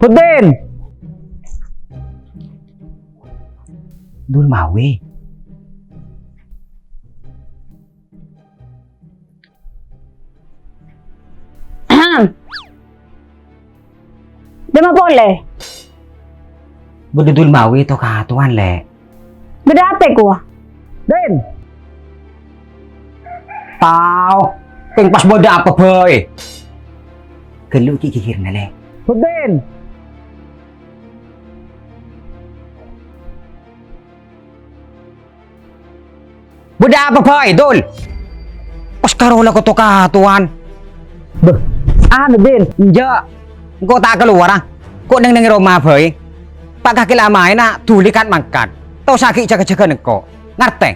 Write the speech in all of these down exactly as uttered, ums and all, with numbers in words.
Budin! Dul Mawi. Dimma polè? Bâdâ Dul Mawi to katowan, Lè'. Bâdâ apa, kowa? Din! Tao, kèng pas bâdâ apa bhâi? Ghâllu ghi' ghighirna, Lè'. Budin! Bâdâ apa bhâi, Dul? Pas karo la koto katowan. Bâh, anu, Din. Enjâ'. Engko' ta' kalowar, ah. Ko' neng-neng è roma bhâi. Pa' kakè la maèna, duli kat-mangkat. Tosa ghi' jâgâ-jâgâ engko'. Ngartè?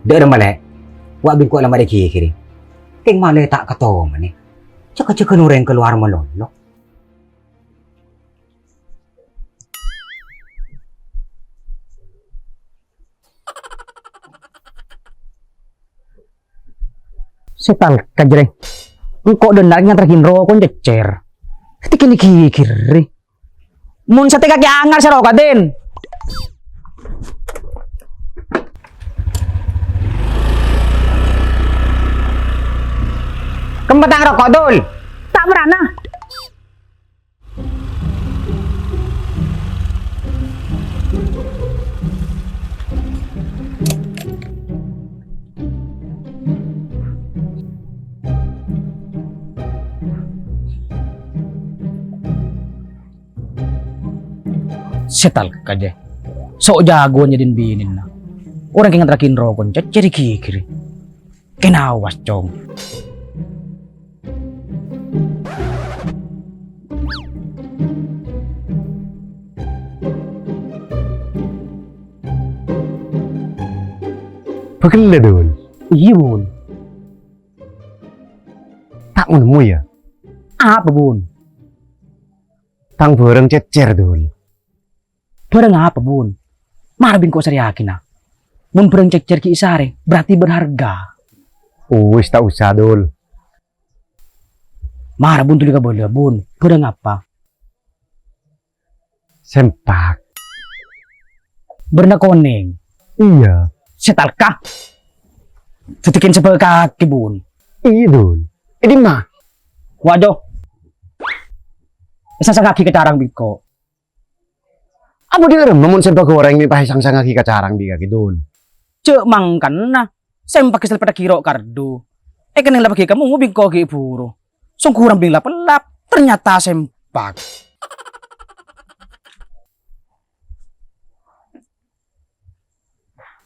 Dâ'remma, Lè', wa' bi' engko' la marè ghighiri. Kèng malè ta' katomanè. Jâgâ-jâgâ orèng kalowar malolo. Sè talka, jârèya. Engko' dâ' enna' ngantaraghi roko' cècèr. Tèkènè ghighiri. Mon satèya kakè angar sè roko'a, Din. Kemma tang roko', Dul. Ta' marana. Sè talka, jâ. So' jâgâwân jâ dhin binèna. Orèng kèng ngantaraghi roko' cècèr ghighiri. Kèng awas, Cong. Bâghellâ, Dul. Iyâ, Bun. Ta' nemmo, yâ? Apa, Bun? Tang bhârâng cècèr, Dul. Bhârâng apa, Bun? Mara bi' engko' sarèyaghi, na. Mon bhârâng cècèr ghi' èsarè, berarti berharga. Uwis, ta' osa, Dul. Mara, Bun, dhuli kabâlâ, Bun. Bhârâng apa? Sempak. Bârna konèng? Iyâ. Sè talka. Dhâddhi kèng sè bâkakè, Bun. Iyâ, Dul. È dimma? Waduh. Èsangsangngaghi ka carang bi' engko'. Apa dâ'remma mon sempak orèng mè' pas èsangsangngaghi ka carang bi' kakè, Dul? Jâ' mangkana, sempak sè lèpèddhâ ghi' ro' kardhu. Èkennèng la paghi' kamu bi' engko' ghi' buru. Songgu rambing lap-ellap, ternyata sempak.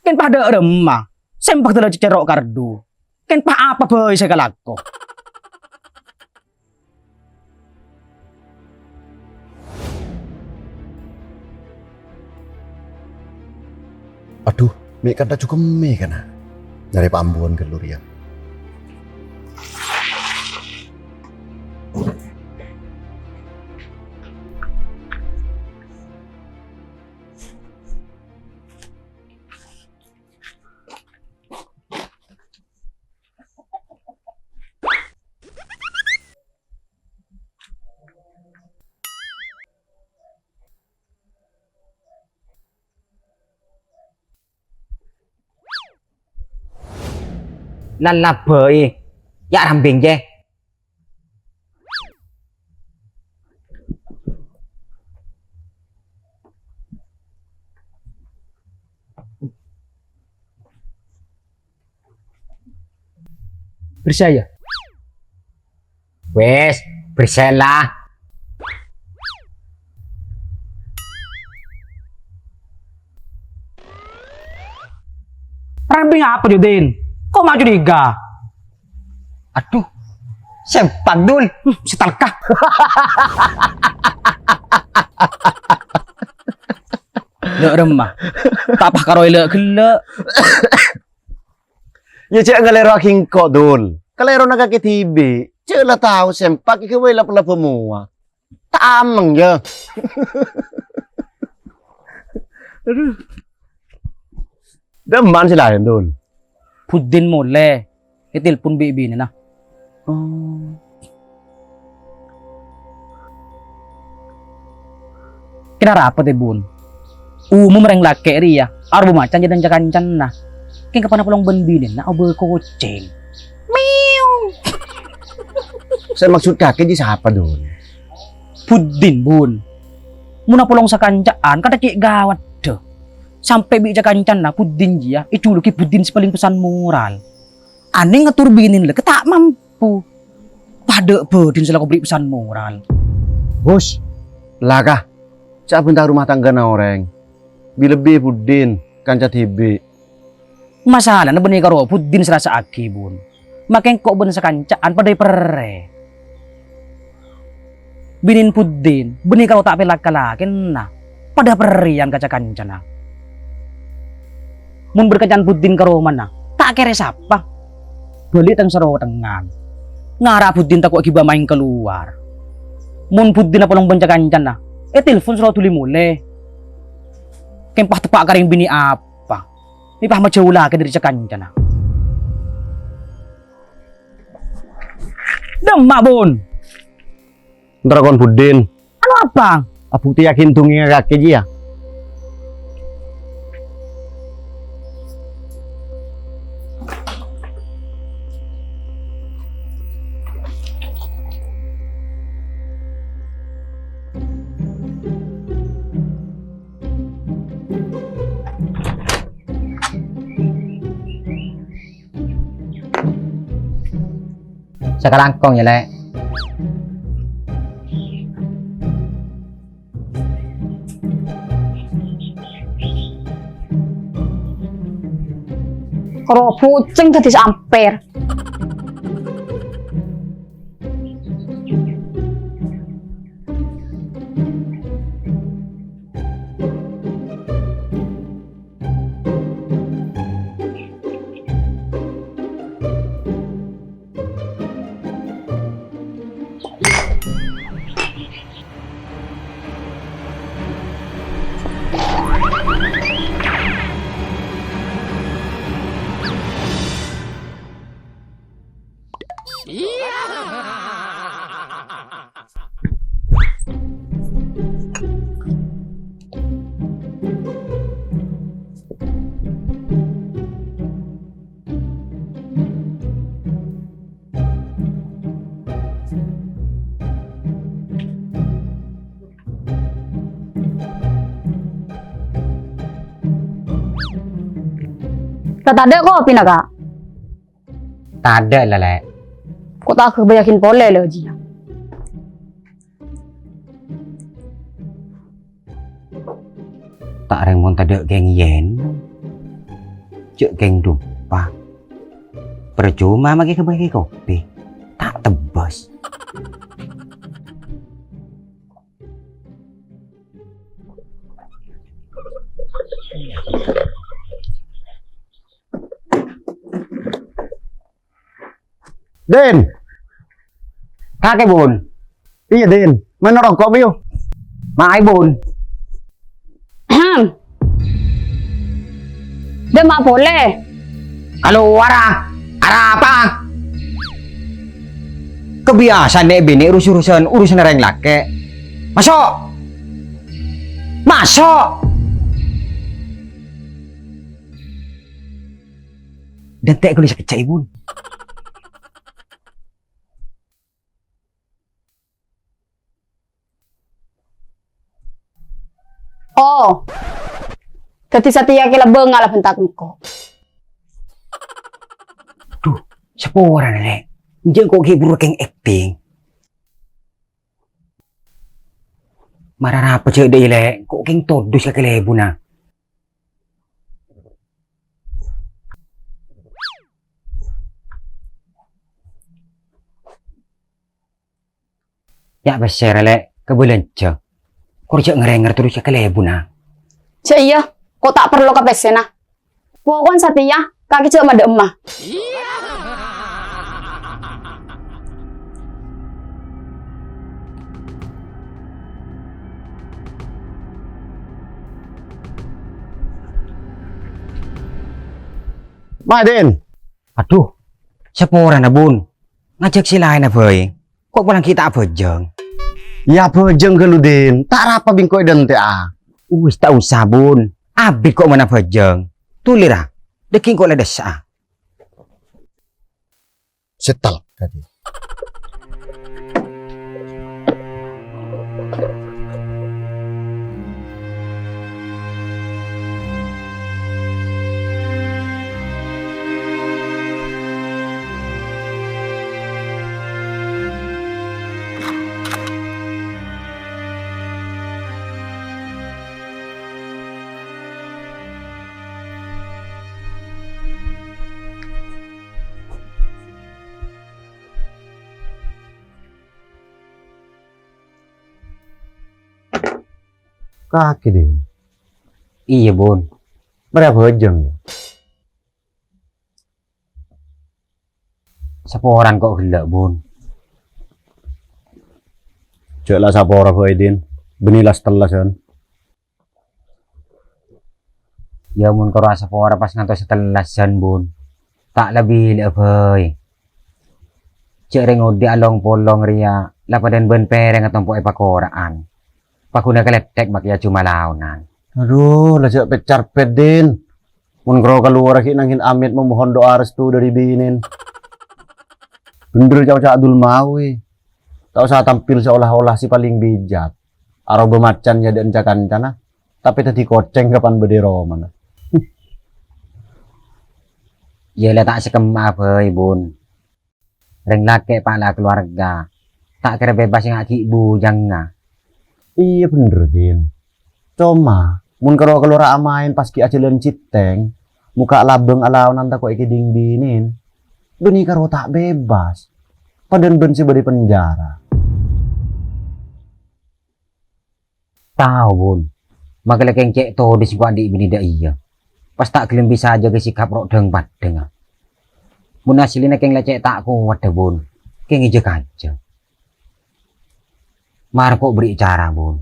Kèng pas dâ'remma, sempak dâlla cècèr ro' kardhu. Kèng pas apa bhâi sè èkalako? Adhu, mè' kantha jugemmè kana. Nyarè paambuwân ghâllu rèya. Lallabâi, yâ' rambing, jè. Bersè, yâ? Wes, bersè la. Rambing apa, Judin? Kok ma' curiga? Adhu, sempak, Dul. Hmm, setalka. Lè' remma. Ta' pas karo èlè' ghellâ'. Iyâ, jhâ' ngalèroaghi engko', Dul. Kalèrona kakè dhibi'. Jhâ' la tao sempak ighâ bhâi lap-lap mowa. Ta' ameng, yâ. Adhu. Dâ' emma'a sè laèn, Dul? Buddin molè, ètelpon bi' binèna. Oh. Kèng arapa tè, Bun? Umum rèng lakè' rèya arowa macan jhâ' dhâng ca-kancana. Kèng kapan polong bân binèna obâ kocèng. Miu. Sè maksud kakè jiyâ sapa, Dul? Buddin, Bun. Mon apolong sakanca'an, kadhâ' cè' ghâwâddhâ. Sampè' bi' ca-kancana Buddin jiyâ èjhuluki Buddin sè palèng pesan moral. Anèng ngator binèn la ta' mampu. Padâ Buddin sè la kobri pesan moral. Bos, la ka, jhâ' bânta rumah tanggana orèng. Bi-, lebbi Buddin, kanca dhibi'. Masalana bânnè karo Buddin sè rassa'aghi, Bun. Makè engko' bân sakanca'an padâ èperrè. Binèn Buddin, bânnè karo ta' pèlak ka lakèna, padâ perrèyan ka ca-kancana. Mon bâr kanca'an Buddin ka romana, ta' kèra sapa. Bâli' tang-sarotengngan. Ngara Buddin tako' ghibâ maèn kalowar. Mon Buddin apolong bân ca-kancana, ètelpon soro dhuli molè. Kèng pas teppa' ka rèng binè' apa? Mè' pas majhâulaghi dhâri ca-kancana. Dâ' emma, Bun? Èntar kon Buddin. Anu apa? Abuktèyaghi dongèngnga kakè jiyâ. Sakalangkong yâ, Lè'. Karo bucèng dhâddhi sampèr. La tadâ' kopina, Ka'? Tadâ' la, Lè'. Ko' ta' aghâbâyâghin polè, la, jiyâ. Ta' rèng mon tadâ' kèng yèn. Jhâ' kèng dumpa. Parcoma makè ghâbâyâghi kopi. Ta' tebbhâs. Din. Kakè, Bun. Iyâ, Din. Mènta roko', Biyu. Maè, Bun. Ahem. Dâ' emma polè. Kalowara. Arapa? Kabiyasaan nè'-binè' rus-urusan urusanna rèng lakè'. Maso'. Maso'. Dântè' ghâllu sakejjhâ', Bun. Oh. Dhâddhi satèya kè la bângal abhânta engko'. Dhu, saporana, Lè'. Enjâ' engko' ghi' buru kèng akting. Mara arapa jhâ' dâ' iyâ, Lè', ko' kèng todus ka kalèbunna. Yâ' pèssèra, Lè', ka bâlânjhâ. Kor jhâ' ngèr-ngèngèr terros ka kalèbunna. Jhâ' iyâ, ko' ta' parlo ka pèssèna. Poko'en satèya, Kakè jhâ' madâ emma. Ma', Din. Adhu, saporana, Bun. Ngajhâk sè laènna bhâi. Ko' polana ghi' ta' abhâjâng. Yâ abhâjâng ghâllu, Din. Ta' arapa bi' engko' èdhântè'a. Uwis, ta' osa, Bun. Abit ko' mon abhâjâng. Tolè, ra. Dhâggi' ko' la dhâssa'a. Setel, kadi. Kakè, Din. Iyâ, Bun. Marè abhâjâng, yâ? Saporana ko' ghellâ', Bun. Jhâ' la sapora bhâi, Din. Bânnè la satellasan. Yâ, mon karo asapora pas ngantos satellasan, Bun. Ta' la bilâ'â bhâi. Jhâ' rèng odi' along-polong rèya la padâ bân pèrèng atompo' è pakora'an. Paghuna kalèthèk makè ajhu malaonan. Adhu, la jhâ' pèt-carpèt, Din. Mon karo kalowar ghi' nangèn amit memohon do'a restu dhâri binèn. Bhendher ca'-oca' Abdul Mawi. Ta' osa tampil seolah-olah sè palèng bijak. Aroba macan è adâ'na ca-kancana, tapè dhâddhi kocèng kapan bâdâ è romana. Yâ la ta' sakemma'a bhâi, Bun. Rèng lakè' pa' la kalowarga, ta' kèra bebas nga' ghi' bujangnga. Iyâ bhendher, Din. Coma, mon karo kalowar amaèn pas ghi' ajhâlân cèttèng, mokka' labâng alaonan tako' èkèdhing binèn, bânnè karo ta' bebas. Padâ bân sè bâdâ è penjara. Tao, Bun. Makè la kèng cè' todus sengko' andi' binè dâ' iyâ. Pas ta' ghellem bisa jâgâ sikap ro' dhâng-padhângnga. Mon asllina kèng la cè' ta' kowat, dâ, Bun. Kèng èjâ-kajâ. Mara ko' bherri' cara, Bun.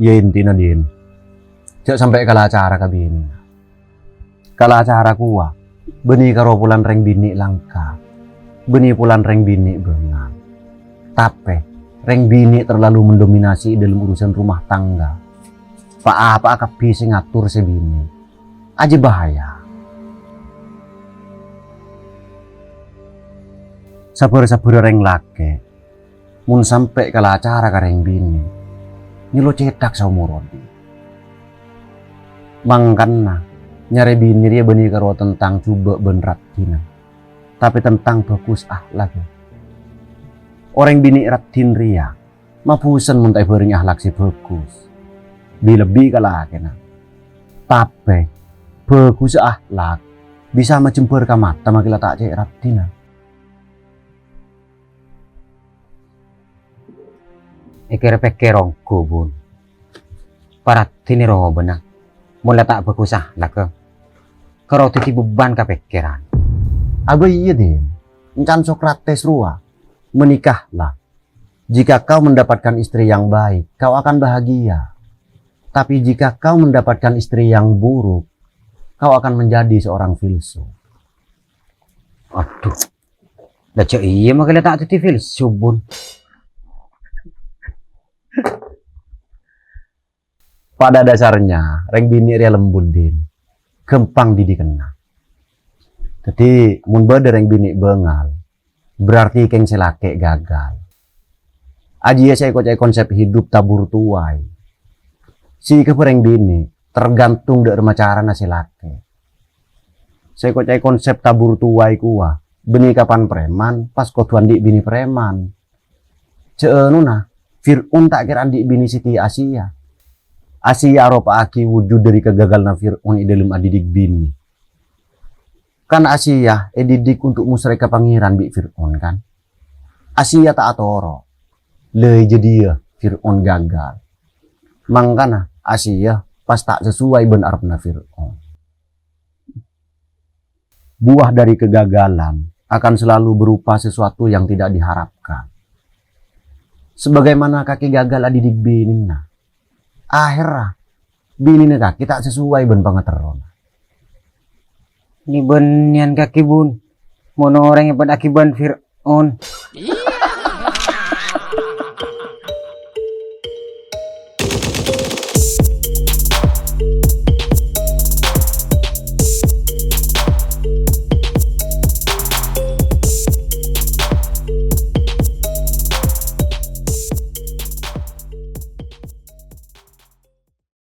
Yâ, intina, Din. Jhâ' sampè' kala cara ka binè. Kala cara kowa, bânnè karo polana rèng binè' langka, bânnè polana rèng binè' bângal. Tapè, rèng binè' terlalu mendominasi è dâlem urusan rumah tangga. Pa-apa'a kabbhi sè ngator sè binè'. Ajâ bahaya. Sabhâr-sabhârâ rèng lakè', mon sampè' kala cara ka rèng binè', nyèlo cèthak saomor odi'. Mangkana, nyarè binè' rèya bânnè karo tentang jhubâ' bân raddhinna, tapè tentang bhâghus ahlakka. Orèng binè' raddhin rèya mabhusèn mon ta' èbhârengngè ahlak sè bhâghus, bi-lebbi ka lakèna. Tapè, bhâghussa ahlak bisa majembhâr ka mata makè la ta' cè' raddhinna. Èkèr-pèkkèr ongghu, Bun. Paraddhinè robâna, mon la ta' bhâghus ahlakka, karo dhâddhi beban ka pèkkèran. Abâ iyâ, Din. Encan Socrates rowa, "Menikahlah. Jika kau mendapatkan istri yang baik, kau akan bahagia. Tapi jika kau mendapatkan istri yang buruk, kau akan menjadi seorang filsuf." Adhu. Lah, jhâ' iyâ makè la ta' dhâddhi filsuf, Bun. Pada dasarnya, rèng binè' rèya lembut, Din. Ghâmpang didikenna. Dhâddhi, mon bâdâ rèng binè' bângal, berarti kèng sè lakè' gagal. Ajiyâ sè èkoca' konsep hidup tabur tuwai. Sè èkabbhi rèng binè' tergantung dâ' remma carana sè lakè'. Sè èkoca' konsep tabur tuwai kowa, bânnè kapan preman, pas kodhu andi' binè preman. Jhâ' anona, Fir'aun ta' kèra andi' binè sè tèya Asiya. Asiya aropa'aghi wujud dâri kagagalanna Fir'aun è dâlem adidik binè. Kan Asiya èdidik untuk musrè ka Pangèran bi' Fir'aun, kan? Asiya ta' atoro'. Lè jâdiyâ Fir'aun gagal. Mangkana Asiya pas ta' sesuai bân arebbhâ Fir'aun. Buah dari kegagalan akan selalu berupa sesuatu yang tidak diharapkan. Sebagaimana kakè gagal adidik binèna. Aherra, binèna kakè ta' sesuai bân pangaterrona. Nè bânnèyan kakè, Bun. Mon orèng èpadâ'âghi bân Fir'aun.